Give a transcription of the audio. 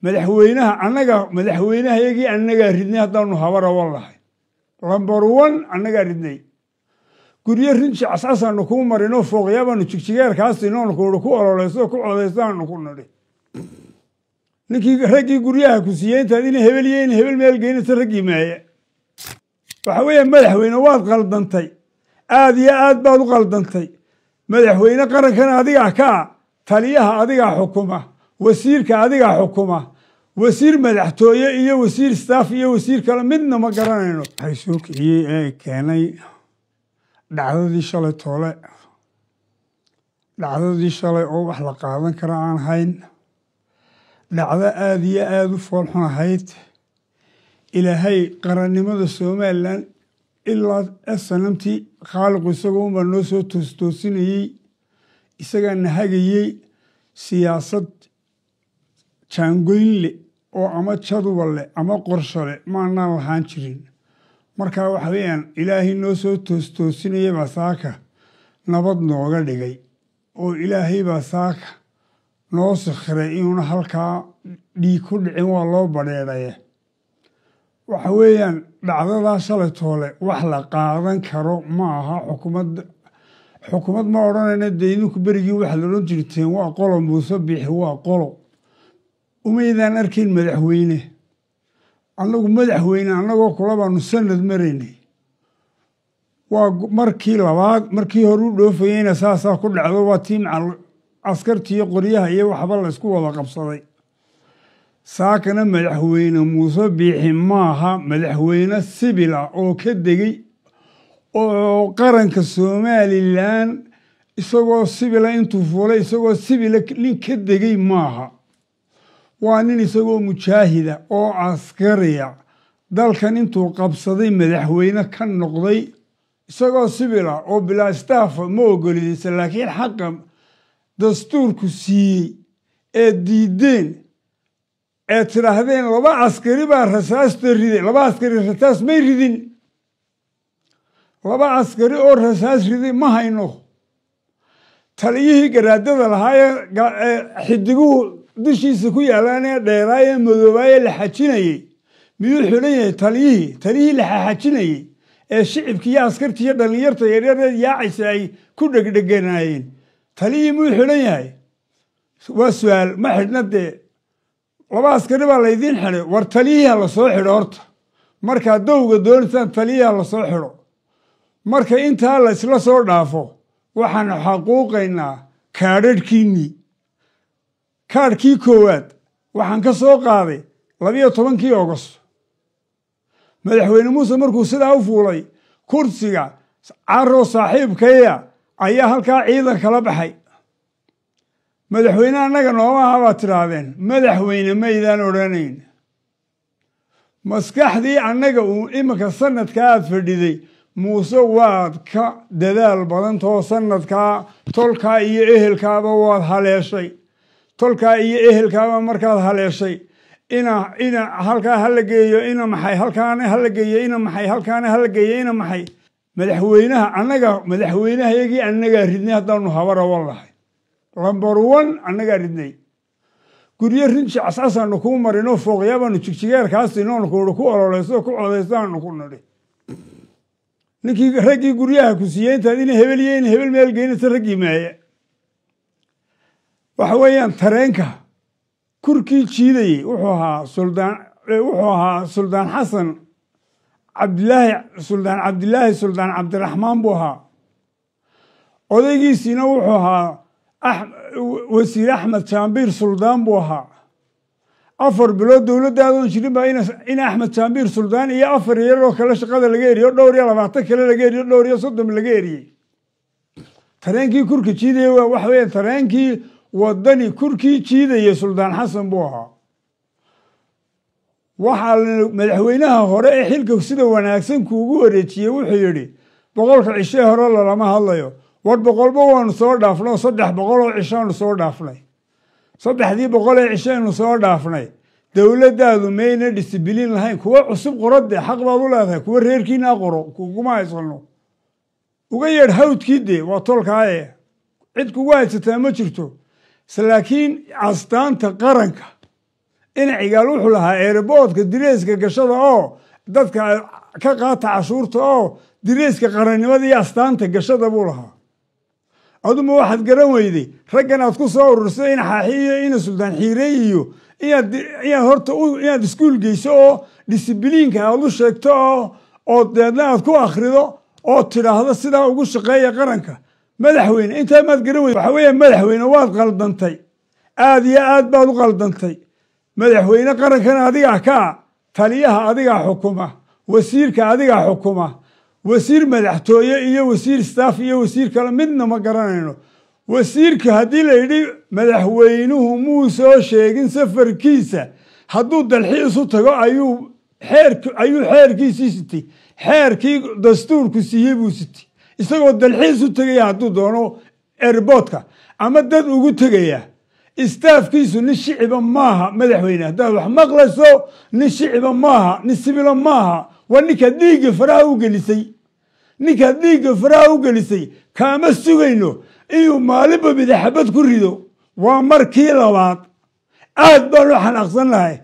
Madaxweynaha annaga, madaxweynahayagii annagaa ridnay. Haddaanu habarawan lahay, number one annagaa ridnay. Guryo rinji cascasaanu kuu marino, fooqyaabaanu jigjigeerkaasinoonu kuui ku ololeyso, ku codeysaanu ku nidhi. Ninkii raggii guryaha ku siiyey intaad ina hebel iyo ina hebel meel geynaysa raggii maaye. Waxa weeye, madaxweyne, waad qaldantay, aada iyo aad baad u qaldantay. Madaxweyne qarankana adigaa kaa taliyaha, adigaa xukuma wasiirka, adigaa xukuma wasiir madaxtooye iyo wasiir staff iyo wasiir kale, midna ma garanayno. Waxay soo kiciyey ee keenay dhacdadii shalay toole, dhacdadii shalay oo wax la qaadan kara aan hayn, dhacdo aada iyo aada u foolxun ahayd. Ilaahay qarannimada Somalilan ilaa SNMtii khaaliqu isagoo unbaa noo soo toostoosinayey, isagaa na hagayey. Siyaasad jaangoynle oo ama jadwal leh ama qorshole maanaan lahaan jirin. Markaa waxa weeyaan, Ilaahay noo soo toostoosinaya baa saaka nabad nooga dhigay, oo Ilaahay baa saaka noo sakhiray inuuna halkaa dhiig ku dhicin. Waa loo badheedhaye. Waxa weeyaan, dhacdadaa shalay toole wax la qaadan karo ma aha. Xukumad, xukumad ma odhanayna dee. Idinku berigii waxaad odhan jirteen waa qolo Muuse Biixi, waa qolo. Umaydaan arkayn madaxweyne. Annagu madaxweyne annagoo kula baanu sanad maraynay. Waa markii labaad. Markii hore u dhoofayeyna saasaa ku dhacdo, waa tii macal askartiiyo qoryaha iyo waxba la isku wada qabsaday. Saakana madaxweyne Muuse Biixi maaha madaxweyne sibila oo ka degay oo qaranka Somalilan isagoo sibila intuu fuulay, isagoo sibila nin ka degay maaha. Waa nin isagoo mujaahida oo askariya dalkan intuu qabsaday madaxweyne ka noqday isagoo sibila oo bilaa staff ah. Ma ogolidaysa, laakiin xaqa dastuurku siiyey ee diideen ee tidhaahdeen laba askari baa rasaasta riday, laba askari rasaas may ridin. Laba askari oo rasaas riday ma hayno. Taliyihii garaadada lahaa ee xidiguhu dushiisa ku yaalaan ee dheeraayee madoobaayee la xajinayey miyuu xidhan yahay? Taliyihii la xajinayey ee shicibki iyo askarti iyo dhallinyarta yaryaree yaacaysa ay ku dhegdheganaayeen, taliyihii miyuu xidhan yahay? Waa su-aal. Ma xidhna dee. Laba askari baa laydiin xidhay. War taliyihii ha la soo xidho horta. Markaad dowga doonaysaan, taliyihii ha la soo xidho. Marka intaa la isla soo dhaafo, waxaanu xaquuqaynaa kaadhadhkiinnii. Kaadhkii koowaad waxaan ka soo qaaday 12-kii Ogost. Madaxweyne Muuse markuu sidaa u fuulay kursiga, Caro saaxiibkaya ayaa halkaa ciidan kala baxay. Madaxweyne annaga nooma aha baad tidhaahdeen, madaxweyne maydaan odhanayn. Maskaxdii annaga uu iminka sanadkaa aad fadhiday, Muuse, waad ka dadaal badantao sanadkaa tolkaa iyo ehelkaaba waad haleeshay. Tolkaa iyo ehelkaaba markaad haleeshay, ina halkaa hala geeyo, ina maxay halkaana hala geeyo, ina maxay halkaana hala geeyo, ina maxay. Madaxweynaha annaga, madaxweynahayagii annagaa ridnay. Haddaanu habarawan lahay, number one annagaa ridnay. Guryo rinji cascasaanu kuu marino, fooqyaabaanu jigjigeerkaasinoonu kuui ku ololeyso, ku codeysaanu ku nidhi. Ninkii raggii guryaha ku siiyey intaad ina hebel iyo ina hebel meel geynaysa raggii maaye. Waxa weeyaan, tareenka kurkii jiidayey wuxuu ahaa Suldaan Xasan Cabdilaahi, Suldaan Cabdilaahi, Suldaan Cabdiraxmaan buu ahaa. Odaygiisiina wuxuu ahaa Wasiir Axmed Jaambiir Suldaan buu ahaa. 4 bilood dowladdaadoon jirin baa in Axmed Jaambiir Suldaan iyo afar yaroo kale shaqada laga eriyo, dhowr iyo labaatan kale laga eriyo, dhowr iyo soddon laga eriyey. Tareenkii kurka jiidaya waxa weya, tareenkii Wadani kurkii jiidayay Suldaan Xasan buu ahaa. Waxaa madaxweynaha hore ee xilka sida wanaagsan kuugu wareejiyey wuxuu yidhi 100-ka cishee hore lalama hadlayo. War 100-ba waanu soo dhaafnay oo 300 oo cishaanu soo dhaafnay. 3-dii boqol ee cishaynu soo dhaafnay, dowladdaadu mayna discipline lahayn. Kuwa cusub qoradee, xaq baad u leedahay. Kuwa reerkiinaa qoro, kuguma haysano. Uga yeedh hawdkii dee, waa tolkaaye, cid kugu haysataa ma jirto. Laakiin astaanta qaranka Ina Cigaal wuxuu lahaa airportka direyska gashada oo dadka ka qaata cashuurta oo direyska qarannimada iyo astaanta gashada buu lahaa. Aduma waxaad garan weyday raggan aad ku soo urursay ina Xaaxi iyo ina Suldaan Xiirey iyo inaad horta inaad iskuul geyso oo disciplineka aad u sheegto oo deedna aad ku akhrido oo tidhaahdo sidaa ugu shaqeeya qaranka. Madaxweyne, intaa maad garan weyday? Waxa weeye, madaxweyne, waad qaldantay, aad iyo aad baad u qaldantay. Madaxweyne qarankana adigaa kaa taliyaha, adigaa xukuma wasiirka, adigaa xukuma wasiir madaxtooye iyo wasiir staff iyo wasiir kale midna ma garanayno. Wasiirka haddii la yidhi madaxweynuhu muu soo sheegin safarkiisa, hadduu dalxiis u tago ayuu xeerkiisii sitay, xeerkii dastuurku siiyey buu sitay, isagoo dalxiis u tegaya hadduu doono airportka ama dad ugu tegaya. Staffkiisu nin shiciba maaha. Madaxweyne, haddaad wax maqlayso, nin shiciba maaha, nin sibila maaha. Waa ninkaad dhiigga faraha u gelisay. Ninkaad dhiigga faraha u gelisay kaama sugayno inuu maalinba midaxabad ku rido. Waa markii labaad, aad baan u xanaaqsan lahay.